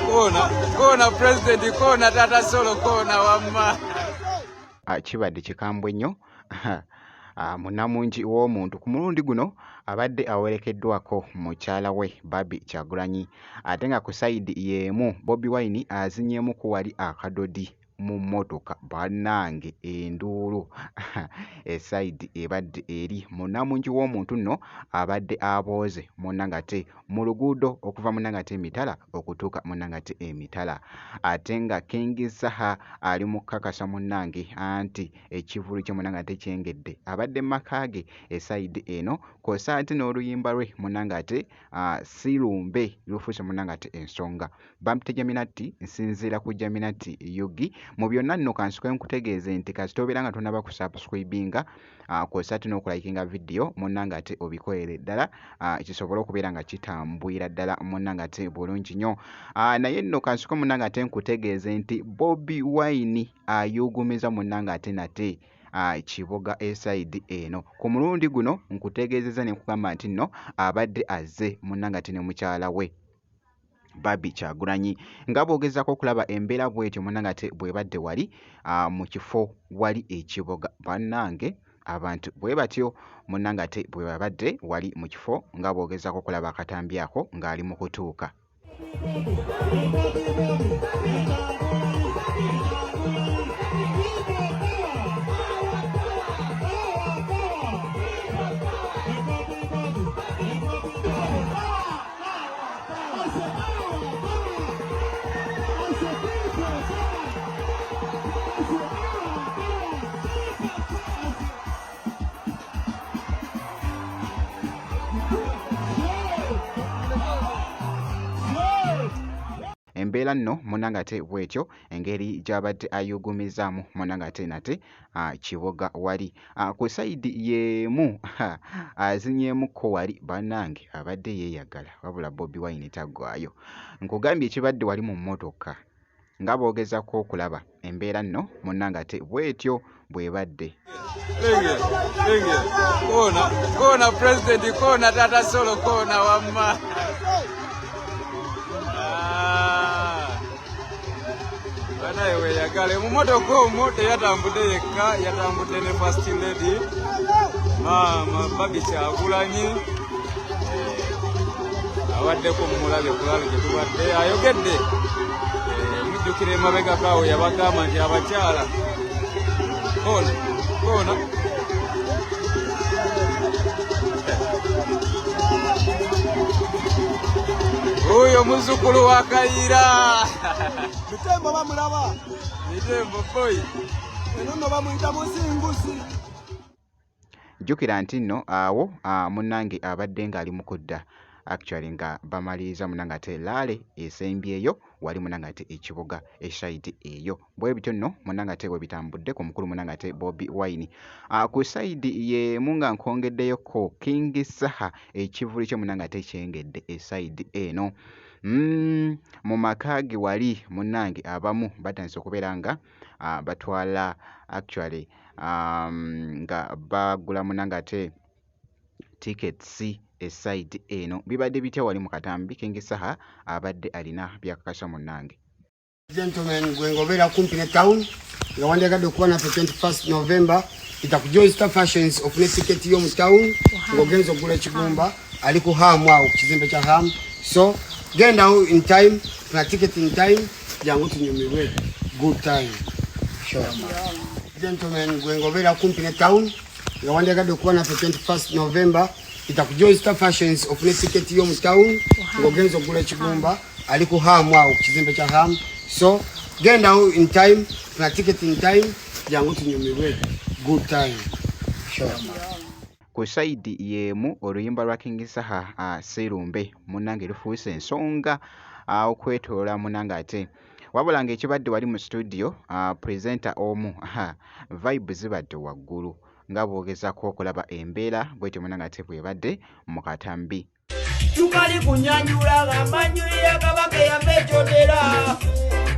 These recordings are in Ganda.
Kona, kona president, kona tata solo, kona wamma. Ah, kibadde kikambwe nnyo. Ah, munnamungi w'omuntu ku mulundi guno abadde awerekeddwako mukyala we Barbie Kyagulanyi ate nga ku sayidi y'emu Bobi Wine azinyeemuko wali akadodi mu mmotoka bannange enduulu esayidi ebadde eri munnamungi w'omuntu nno abadde abooze munnangate mu luguudo okuva munnangate emitala okutuuka munnangate emitala ate nga King Saha ali mu kukakasa munnange anti ekivvulu kye munnangate kyengedde abadde mu maka ge esayidi eno kw'ossa ate n'oluyimba lwe munnangate si lumbe lufuuse munnangate ensonga. Bampita Jaminati, nsinziira ku Jaminati Ug. Mu byonna nno kansooke nkutegeeze nti kasita obeera nga tonnaba kusubscribinga kw'ossa ate n'okulayikinga vidiyo munnange ate obikolere ddala kisobole okubeera nga kitambulira ddala munnange ate bulungi nnyo. Naye nno kansooke munnange ate nkutegeeze nti Bobi Wine ayuugumiza munnange ate nate Kiboga esayidi eno. Ku mulundi guno nkutegeezezza ne nkugamba nti nno abadde azze munnange ate ne mukyala we. Barbie Kyagulanyi nga bw'ogezaako okulaba embeera bw'etyo munnange ate bw'ebadde wali mu kifo wali e Kiboga. Bannange abantu bwe batyo munnange ate bwe babadde wali mu kifo nga bw'ogezaako okulaba akatambi ako ng'ali mu kutuuka. Embeera nno munnange ate bw'etyo engeri gy'abadde ayuugumizzaamu munnange ate nate Kiboga wali. Ku sayidi y'emu azinyeemukko wali bannange abadde yeeyagala wabula Bobi Wine taggwaayo. Nkugambye ekibadde wali mu mmotoka nga bw'ogezaako okulaba embeera nno munnange ate bw'etyo bw'ebadde. Kona, kona president, kona tata solo, kona wamma. Ah. Banaye weyagale mu motoka omwo teyatambudde yekka, yatambudde ne first lady maama Barbie Kyagulanyi. Eh, abaddeko mumulabe kulalo gye tubadde ayogedde. Eh, mujjukira emabegako awo yabagamba nti abakyala kona kona Huyo muzukulu wa Kaira. Mitembo bamulaba. Mitembo boy. Eno no bamuyita musinguzi. Jjukira nti nno awo munnange abadde ng'ali mu kudda actually nga bamaliriza munnange ate laale esembyeyo wali munnange ate e Kiboga esayidi eyo. Bwe bityo nno munnange ate bwe bitambudde ku mukulu munnange ate Bobi Wine. Ku sayidi y'emu nga nkwongeddeyoko King Saha ekivvulu kye munnange ate kyengedde esayidi eno. Mu maka ge wali munnange abamu batandise okubeera nga batwala actually nga bagula munnange ate tickets esayidi eno. Bibadde bitya wali mu katambi? King Saha abadde alina by'akakasa munnange. Gentlemen, gwe ng'obeera kumpi ne town nga wandyagadde okuba naffe 21 November ita ku Joy Star Fashions ofune tiketi yo mu town ng'ogenza okugula ekigumba ali ku Ham awo ku kizimbe kya Ham so gendawo in time funa ticket in time jangu tunyumirwe good time sure. Gentlemen, gwe ng'obeera kumpi ne town nga wandyagadde okuba naffe 21 November ita ku Joy Star Fashions ofune tiketi yo mu town ng'ogenza okugula ekigumba ali ku Ham awo ku kizimbe kya Ham so gendawo in time funa ticket in time jangu tunyumirwe good time sure. Ku sayidi y'emu oluyimba lwa King Saha Sserumbe munnange lufuuse ensonga okwetoloola munnange ate wabula ng'ekibadde wali mu situdiyo presenter omu vibe zibadde waggulu nga bw'ogezaako okulaba embeera bw'etyo munnange ate bw'ebadde mu katambi. Tukali kunyanjula nga mbanjulira kabaka eyava ekyotera.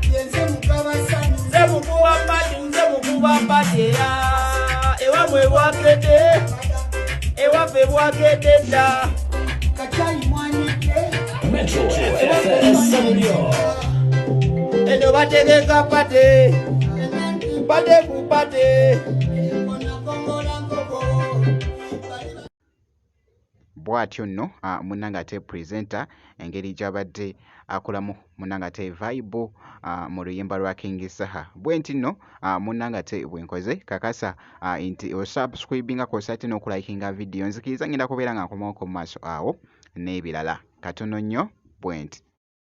Nze mukabasani. Nze mukuba mpati, nze mukuba mpati era. Ewamwe bwakete, ewaffe bwakete dda. Kachayi mwanike. Metro FM. Ssanyu lyo eno bategeka party, party ku party. Bw'atyo nno munnange ate presenter engeri gy'abadde akolamu munnange ate vibe mu luyimba lwa King Saha. Bwe nti nno munnange ate bwe nkoze kakasa nti osubscribinga kw'ossa ate n'okulayikinga vidiyo. Nzikiriza ngenda kubeera nga nkomawoko mu maaso awo n'ebirala katono nnyo bwe nti.